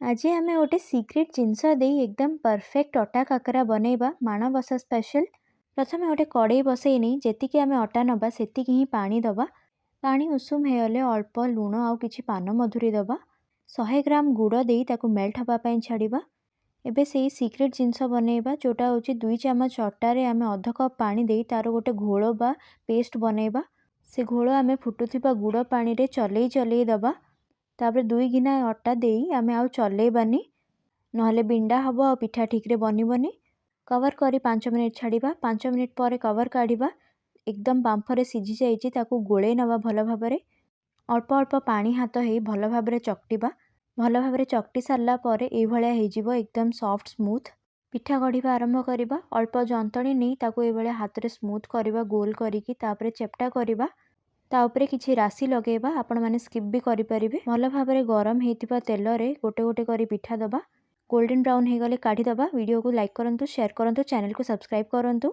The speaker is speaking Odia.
ଆଜି ଆମେ ଗୋଟେ ସିକ୍ରେଟ୍ ଜିନିଷ ଦେଇ ଏକଦମ ପରଫେକ୍ଟ ଅଟା କାକରା ବନେଇବା, ମାଣବସା ସ୍ପେଶାଲ। ପ୍ରଥମେ ଗୋଟେ କଡ଼େଇ ବସେଇ ନେଇ ଯେତିକି ଆମେ ଅଟା ନେବା ସେତିକି ହିଁ ପାଣି ଦେବା। ପାଣି ଉଷୁମ ହେଇଗଲେ ଅଳ୍ପ ଲୁଣ ଆଉ କିଛି ପାନ ମଧୁରୀ ଦେବା। 100 ଗ୍ରାମ ଗୁଡ଼ ଦେଇ ତାକୁ ମେଲ୍ଟ ହେବା ପାଇଁ ଛାଡ଼ିବା। ଏବେ ସେଇ ସିକ୍ରେଟ୍ ଜିନିଷ ବନେଇବା, ଯେଉଁଟା ହେଉଛି 2 ଚାମଚ ଅଟାରେ ଆମେ ଅଧ କପ୍ ପାଣି ଦେଇ ତା'ର ଗୋଟେ ଘୋଳ ବା ପେଷ୍ଟ ବନେଇବା। ସେ ଘୋଳ ଆମେ ଫୁଟୁଥିବା ଗୁଡ଼ ପାଣିରେ ଚଲେଇ ଚଲେଇ ଦେବା। ତାପରେ 2 ଗିନା ଅଟା ଦେଇ ଆମେ ଆଉ ଚଲେଇବାନି, ନହେଲେ ବିଣ୍ଡା ହେବ ଆଉ ପିଠା ଠିକ୍ରେ ବନିବନି। କଭର୍ କରି 5 ମିନିଟ୍ ଛାଡ଼ିବା। 5 ମିନିଟ୍ ପରେ କଭର୍ କାଢ଼ିବା। ଏକଦମ ବାମ୍ଫରେ ସିଝି ଯାଇଛି। ତାକୁ ଗୋଳେଇ ନେବା ଭଲ ଭାବରେ। ଅଳ୍ପ ଅଳ୍ପ ପାଣି ହାତ ହେଇ ଭଲ ଭାବରେ ଚକଟିବା। ଭଲ ଭାବରେ ଚକଟି ସାରିଲା ପରେ ଏଇଭଳିଆ ହେଇଯିବ, ଏକଦମ ସଫ୍ଟ ସ୍ମୁଥ୍। ପିଠା ଗଢ଼ିବା ଆରମ୍ଭ କରିବା। ଅଳ୍ପ ଯନ୍ତଣୀ ନେଇ ତାକୁ ଏଇଭଳିଆ ହାତରେ ସ୍ମୁଥ୍ କରିବା ଗୋଲ କରିକି, ତାପରେ ଚେପ୍ଟା କରିବା। ତା ଉପରେ କିଛି ରାଶି ଲଗେଇବା, ଆପଣମାନେ ସ୍କିପ୍ ବି କରିପାରିବେ। ଭଲ ଭାବରେ ଗରମ ହେଇଥିବା ତେଲରେ ଗୋଟେ ଗୋଟେ କରି ପିଠା ଦେବା। ଗୋଲ୍ଡେନ୍ ବ୍ରାଉନ୍ ହେଇଗଲେ କାଢ଼ିଦେବା। ଭିଡ଼ିଓକୁ ଲାଇକ୍ କରନ୍ତୁ, ସେୟାର କରନ୍ତୁ, ଚ୍ୟାନେଲକୁ ସବସ୍କ୍ରାଇବ୍ କରନ୍ତୁ।